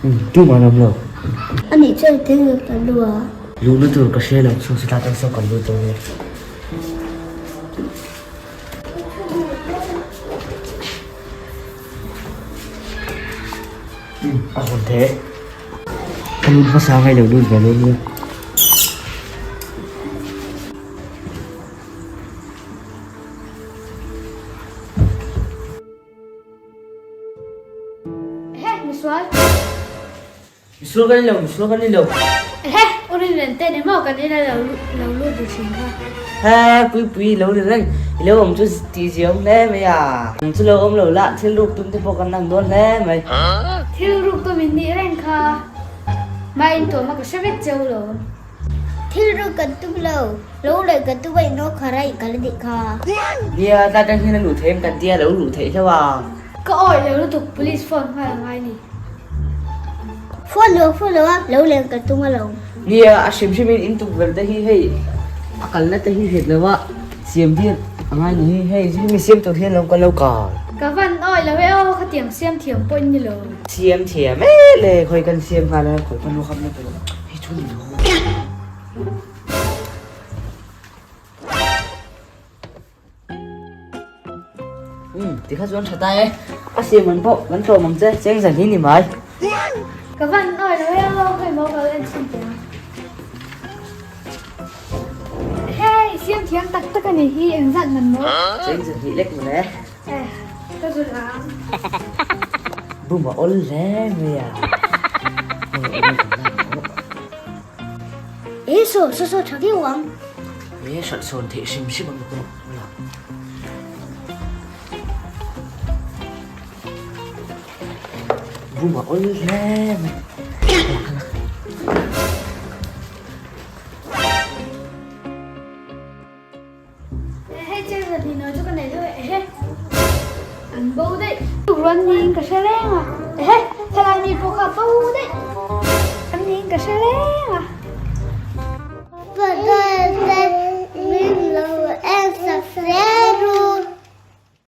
Tumah an awm lo. A nih chuan engtin nge kan lu a? Luhna tur ka hre lo, saw sita tang saw kan lut dawn e. A hawn the. Ka lut hmasa ngai lo lut ve lo nia. Ehe, misual. Misual kan ni lo, misual kan ni lo. Ehe, u rinlen te ni maw kan ina lo lo lut duh thin kha. He, pui pui lo ni reng. I lo awm chu ti zia awm hle mai a. Ang chu lo awm lo la, thil ruk tum te pawh kan lang dawn hle mai. Thil ruk tum in nih reng kha. Mah in tuam a ka hre vek cheu lo. Thil ruk kan tum lo, lo leh kan tum a in aw khar a in kal a nih kha. Nia, tlai tang hian a luh theih em kan tia lo luh theih hlauh a. Ka awih lo lutuk, police phone nghal a ngai ni. Phone lo, phone lo a, lo leh kan tum a lo. Nia, a hrim hrim in in tukverh te hi hei a kalna te hi hret lo a, siam diat a ngai ni hi, hei hemi siam tur hian lo kan lo kal. Ka van awih lo e aw, khatiang siam thiam pawh in ni lo. Siam thiam e le, khawi kan siam nghal a, khawi hmanrua kha min la pe lo. Hei chu ni lo. Um, ti kha chuan tha ta e. A siam an pawh kan tlawm ang che, cheng zan hi ni mai. Ka van awi lo e aw, hei maw ka lo en chhin teh ang. Hei, siam thiam tak tak a nih hi, engzat man maw? Cheng zan hnih lek mawle. Eh, ka zun ang. Bum a awl hle mai a. Eh, saw, saw, saw, tha viau ang. Eh, hrat sawn theih hrim hrim ang pawh la. Bum a awl hle mai. Hei chen zat ni nawi chu ka nei deuh e, ehe an bo daih. Ruan niin ka hre reng a, ehe helai mi pawh kha bo daih. An niin ka hre reng.